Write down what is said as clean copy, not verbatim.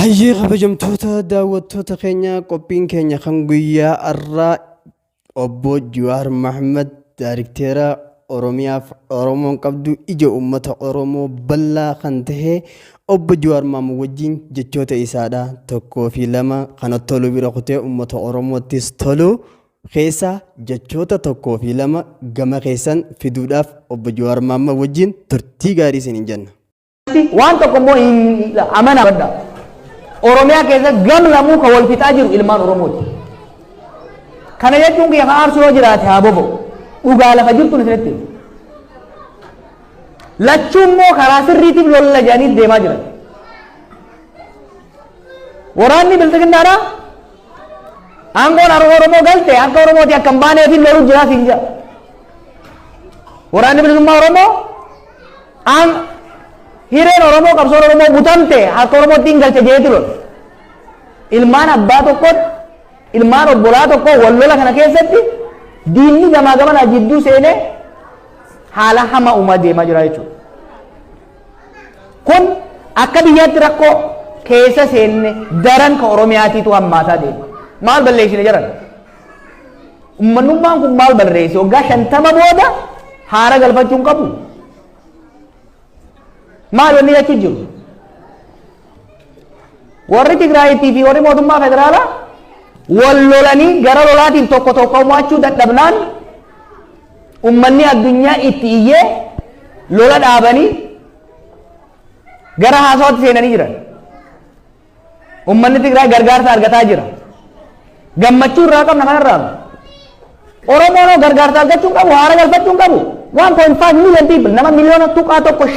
Hayyee, kabajamtoota daawwattoota keenya, qophiin keenya kan guyyaa har'aa obbo Jawaar Mahmad, daarikteera Oromiyaaf Oromoon qabdu, ija uummata Oromoo bal'aa kan tahe obbo Jawaar Mahmad wajjin jechoota isaadha tokkoo fi lama kan tolu bira kutee uummata Oromoottis tolu keessa jechoota tokkoo fi lama gama keessan fiduudhaaf obbo Jawaar Mahmad wajjin turtii gaarii isiniin jenna. Waan tokko immoo hin amana badda. Oromiyaa keessa gam lamuu kan wal fixaa jiru ilmaan Oromooti. Kana jechuun kiyya kan aarsu yoo jiraate haa boba'u. Dhugaa lafa jirtu isinitti hima. Lachuu immoo karaa sirriitiif lolla jedhanii deemaa jiran. Waraanni bilxiginnaadhaa aangoon Oromoo galte akka Oromooti akka hin baaneef loluu jiraa siin jedha. Waraanni bilisummaa Oromoo aan hireen Oromoo, qabsoon Oromoo butamte harka Oromootti hin galche jeeti lola. Ilmaan abbaa tokkotti, ilmaan obbolaa tokko wal lola kana keessatti diinni gamaa gamanaa jidduu seenee haala hamaa uumaa deemaa jira jechuudha. Kun akka biyyaatti rakkoo keessa seenne daran ka Oromiyaatiitu hammaataa deema. Maal balleessine jiran? Uummanummaan kun maal balleesse? Waggaa 50 booda haara galfachuu hin qabu. Maal wanni jechuun jiru? Warri Tigraayitii fi warri mootummaa federaalaa wal lolanii gara lolaatiin tokko tokko mo'achuu dadhabnaan, ummanni addunyaa itti iyyee lola dhaabanii gara haasawaatti seenanii jiran. Ummanni Tigraay gargaarsa argataa jira. Gammachuu irraa qabna kanarraa. Oromoon gargaarsa argachuu hin qabu, haara galfachuu hin qabu. 1.5 million people, nama 1.15 miliyoona.